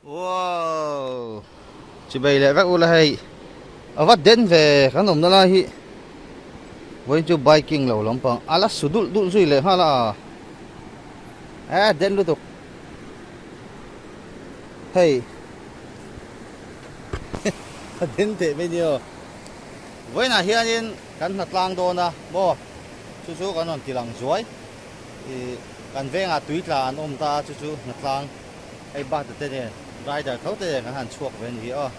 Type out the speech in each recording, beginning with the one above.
Wow! Chibei leh vek ula hei. A va den ve kan awmna lai hi. Vawiin chu biking lo lampang a la su dulh dulh zui leh nghal a. Eh den lutuk. Hei. A den teh mai ni aw. Vawiinah hianin kan hna tlang dawn a maw chu chu kan rawn ti lang zuai. Ih kan vengah tui tla an awm ta a chu chu hna tlang. Hei bata te nen rider tho te nen kan han chhuak ve a ni hi aw.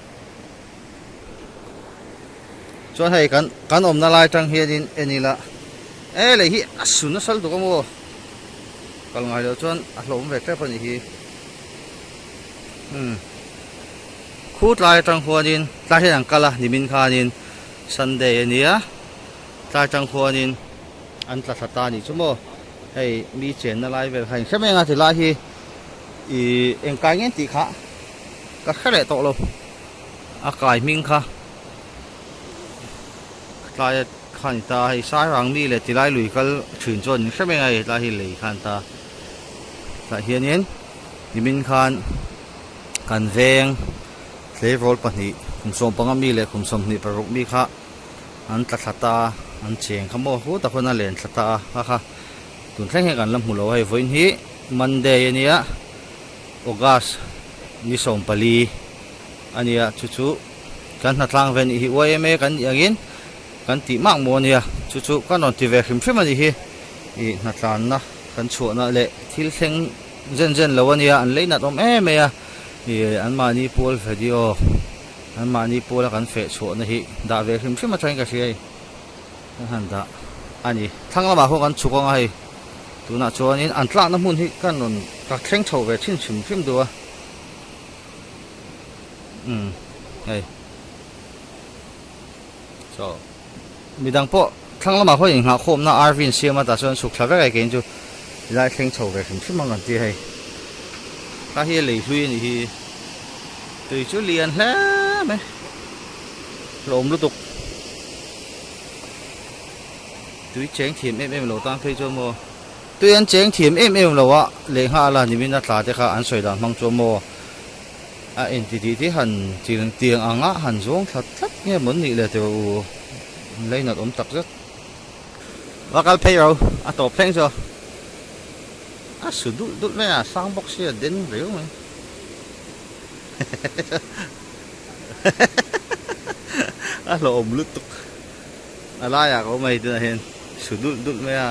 Chuan hei kan kan awmna lai tang hianin en ila e lei hi a su nasa lutuk a maw kal ngai loh chuan a hlawm ve tep a nih hi umm khu tlai atang khuanin tlai hian an kal a nimin khanin sunday a nia tlai atang khuanin an tla thla ta a nih chu maw hei mi chenna lai vel kha in hre mai ang a tilai hi ih engkai nge an tih kha ka hre leh tawh lo. A kai hming kha tlai kha a ni ta a, hei Sairang mi leh tilai lui kal thin chuan in hre mai a, hei tlai hi lei kha a ni ta. Tah hianin nimin khan kan veng tleirawl pahnih kum sawmpanga mi leh kum 26 mi kha an tla thla ta a, an cheng kha maw hu tak hun a len thla ta a, kha kha tun thleng hian kan la hmu lo a, hei vawiin hi Monday a nia August ni 14. A nia, chu chu kan hnatlang ve nih hi yma kan nih angin kan tih mak maw a nia, chu chu kan rawn ti ve hrim hrim a nih hi. Ih hnatlanna kan chhuahna leh thil thleng zen zen lo a nia, an lei nat awm em mai a, ih anmahni pual video, anmahni puala kan feh chhuahna hi dah ve hrim hrim atangin ka hria hei, kan han dah a ni. Thlang lamah khaw kan chhuk ang a hei, tunah chuanin an tlakna hmun hi kan rawn ka thleng chho ve thin hrim hrim duh a. Umm hei so midang pawh thlang lamah pawh inghah khawmna RV in siam a tah chuan chhuk thla vek a keiin chu tilai thleng chho ve hrim hrim ang kan ti a hei ta hi a lei hlui a nih hi tui chu lian hle mai hlawm lutuk tui cheng thiam em em lo tan phei chuan maw. Tui an cheng thiam em em lo a, lehngha la nimin a tla te kha an sawi dan hmang chuan maw a inti tih te han chil tiang ang a han zawng thla tlat nge mawn nih le teh u leinat awm tak zet. Va kal phei ro a tawp thleng chu a su dulh dulh mai a, sang bawk sia den riau mai a hlawhawm lutuk a laiah ka awm a hei tunah hian su dulh dulh mai a.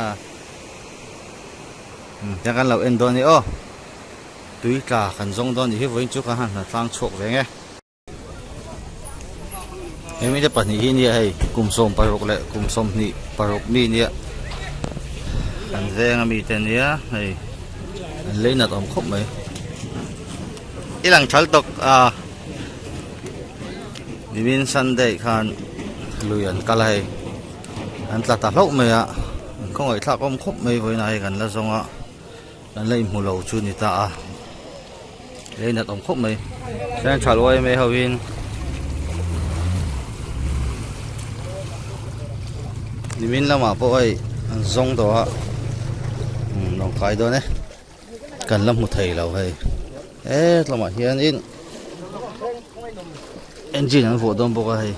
Tiang kan lo en dawn a ni aw tui tla kan zawng dawn tih hi vawiin chu kan han hna tlang chhuak ve nge. Hemi te pahnih hi nia hei kum 16 leh kum 26 mi nia kan veng ami te nia hei an lei nat awm khawp mai i lang thal tawk a nimin sunday khan lui an kal a hei. An tla ta hlauh mai a, an khawngaih thlak awm khawp mai vawiinah hei kan la zawng a, kan la inhmu lo chu ni ta a, lei nat awm khawp mai. Central yma ho in nimin lamah pawh hei an zawng tawh a, umm lo kai dawn e, kan la hmu thei lo hei, he lamah hianin. Engine an vuah dawn bawk a hei.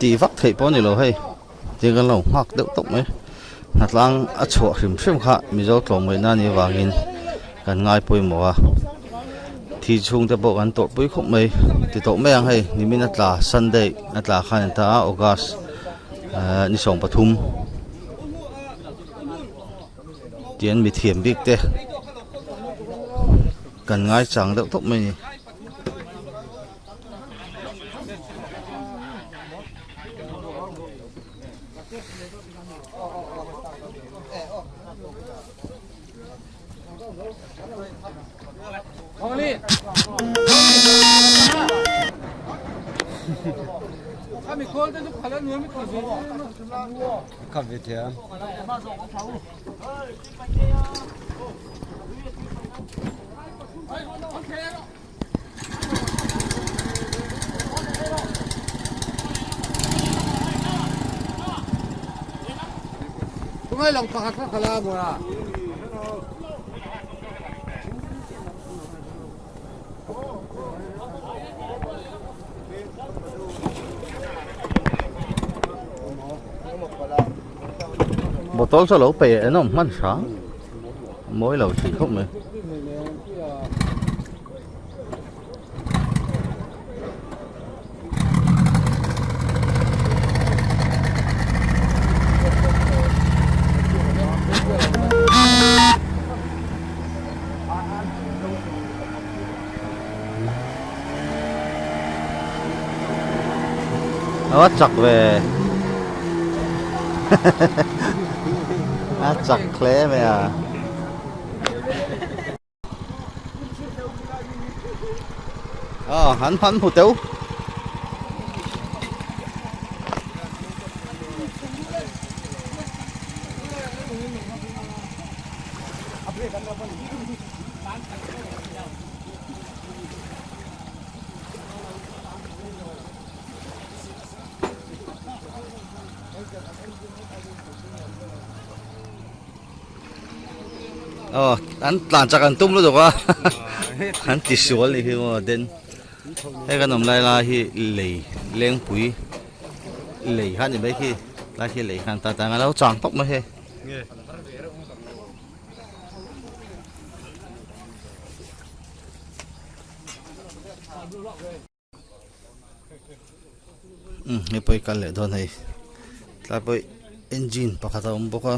Tih vak theih pawh a ni lo hei tin kan lo nghak deuh tawp mai hnatlang a chhuah hrim hrim kha mizo tlawmngaihna a nih avangin kan ngai pawimawh a thi chhungte pawh kan tawrhpui khawp mai ti tawh mai ang hei nimin a tla sunday a tla khan an ta a august ahh ni 13 tian mi thiam bik te kan ngai chang deuh tawp mai a ni. Bottle chu a lo pe en awm hman hrang a mawi lo thei khawp mai. A chak ve a chak hle mai a. Aw han han hmu teuh. Aw an tlan chak an tum lutuk a an ti sual ni hi maw den hei kan awm lai lai hi lei lengpui lei kha ni mai khi lai khi lei khan ta tang a lo chang tawp mai hei. Umm hei pawh hi kal leh dawn hei tlai pawh hi engine pakhat a awm bawk a.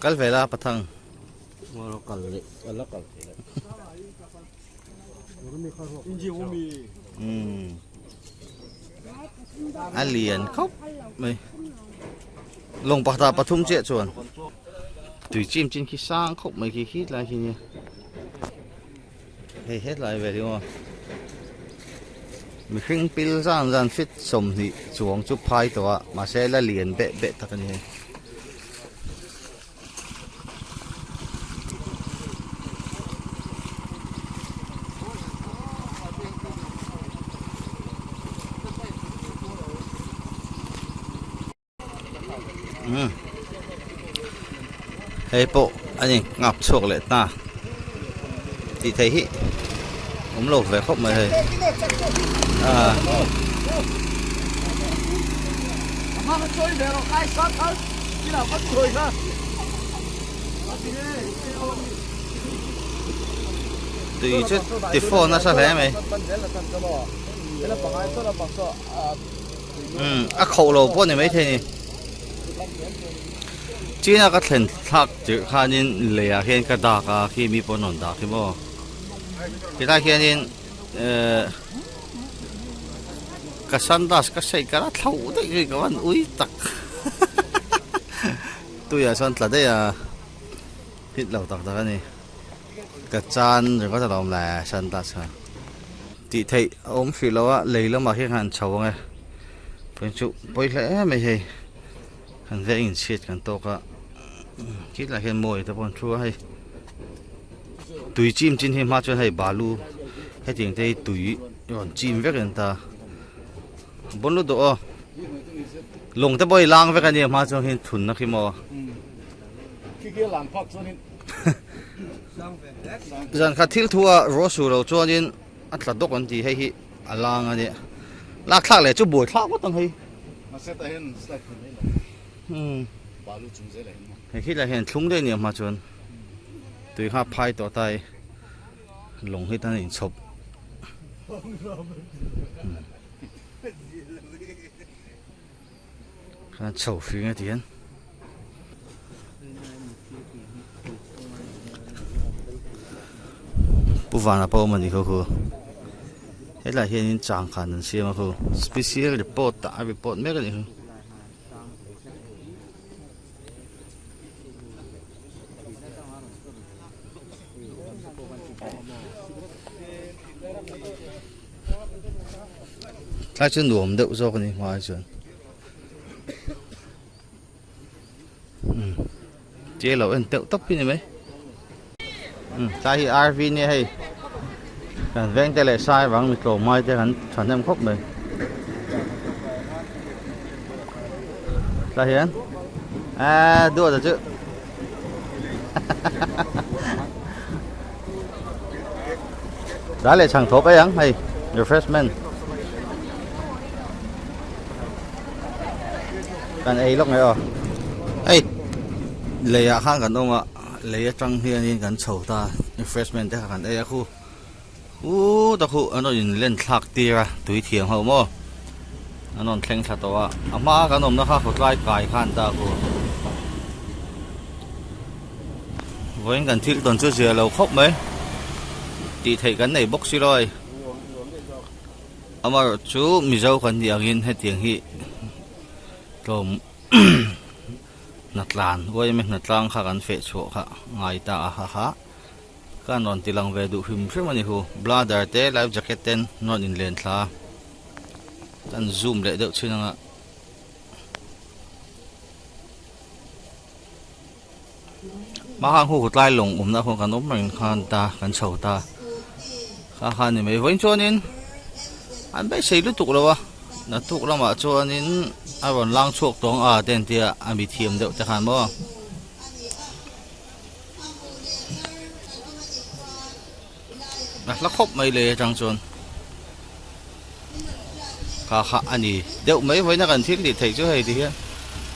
Kal ve la pathang. Umm a lian khawp mai lawng pakhat ah pathum chiah chuan tui chim chin khi sang khawp mai khi khi tlai khi nia hei hetlai vel hi maw mihring pil zan zan feet 20 chuang chu phai tawh a mahse la lian beh beh tak a ni hei. Hei pawh a ni ngap chhuak leh ta tih theih hi awm lo ve khawp mai hei ah. Tui chu ti phone nasa hle mai. Umm a khoh lo pawh ni maithei ni. China ka thlen thlak tirh khanin leiah hian ka dak a khi mi pawh an rawn dak hi maw. Tilai hianin ehh ka sandas ka saih ka la thlauh daih hi ka van ui tak tuiah chuan tla daih a hit lo tak tak a ni. Ka chan ringawt a lo awm lai a sandas kha. Tih theih a awm hrih lo a lei lamah hian han chho ang e pawi chu pawi hle mai hei kan veng in chhiat kan tawk a khilaiah hian mawi te pawh an thu a hei tui chim chin hi hma chuan hei balu hetiang te hi tui rawn chim vek a ni ta bawn lut duh aw lung te pawh hi lang vek a nia hma chuan hian thunna khi maw. Zan khat thil thu a ruah su lo chuanin a tla dawk an ti hei hi a lang a nia lak thlak leh chu buai thlak ngawt ang hei hei khi lah hian thlung daih a nia hma chuan tui kha a phai tawh ta i lawng hi tan a inchhawp. Khan chho hring a ti hian. Pu Vana pawh a awm a ni kho khu. Hetlai hianin changkhan an siam a khu. Special report ah a report mek a ni khu. Tlai chu nuam deuh zawk a ni hma ai chuan umm tia lo en teuh tawp hi ni mai umm tlai hi RV nia hei. Kan veng te leh sai vang mi tlawm ngai te kan thahnem khawp mai. Tah hian eee duat a chu Dai leh chhang thawp ei ang hei refreshment kan ei lawk mai aw hei lei ah khan kan awm a lei atang hianin kan chho ta refreshment te kha kan ei a khu Khuta khu an rawn in len thlak tir a tui thiam ho maw an rawn thleng thla tawh a a hma kan awmna kha khawtlai kai khan ta khu vawiin kan thil tawn chu zia lo khawp mai tih theih kan nei bawk si lawi amaherawh chu mizo kan nih angin hetiang hi tlawm hnatlan uaime hnatlang kha kan feh chhuah kha ngai ta a ha ha. Ka rawn ti lang ve duh hrim hrim a ni hu. Bladder te life jacket ten an rawn inlen thla a. Kan zoom leh deuh chhin anga. Hma khan hu tlai lawng awmna khawn kan awm reng khan ta kan chho ta. Kha khan ni mai vawiin chuanin an beisei lutuk lo a. Naktuk lamah chuanin a rawn lang chhuak tawng a te an tia a mithiam deuh te khan maw. A hla khawp mai lei atang chuan kha kha a ni deuh mai vawiin a kan thil tih theih chu hei ti hian.